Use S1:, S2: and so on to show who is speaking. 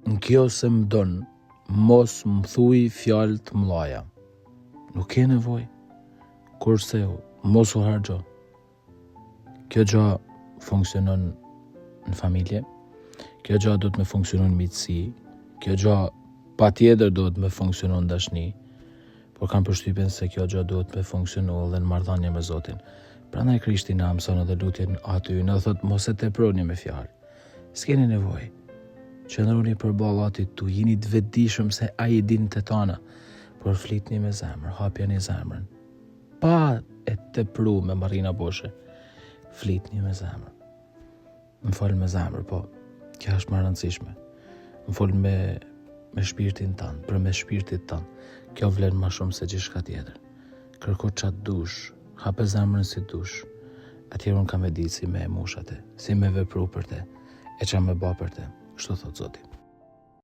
S1: Në qoftë se më don, mos më thuj fjalë të mdhaja. Nuk ke nevojë. Kurseu, mos u harxho. Kjo gja funksionon në familje, kjo gja duhet me funksionu në miqësi, kjo gja patjetër duhet me funksionu në dashni, por kam përshtypjen se kjo gja duhet me funksionu edhe në marrëdhënie me Zotin. Prandaj Krishti na mëson edhe lutjen Ati ynë, dhe thotë mos e teproni me fjalë. S'keni nevojë. Qëndroni përballë Atit tuj, jini të vetëdijshëm se ai i din të tana, por flitni me zemër, hapjani zemrën. Pa e tepru me marrina boshe, flitni me zemër. Më fol me zemër, po, kjo është më e rëndësishme. Më fol me, me shpirtin tënd, përmes shpirtit tënd. Kjo vlen më shumë se gjithçka tjetër. Kërko ça të dush, hape zemrën si dush. Atëherë unë kam me ditë si me e mush atë, si me vepru për te, e ça me ba për te. Kështu thot Zoti.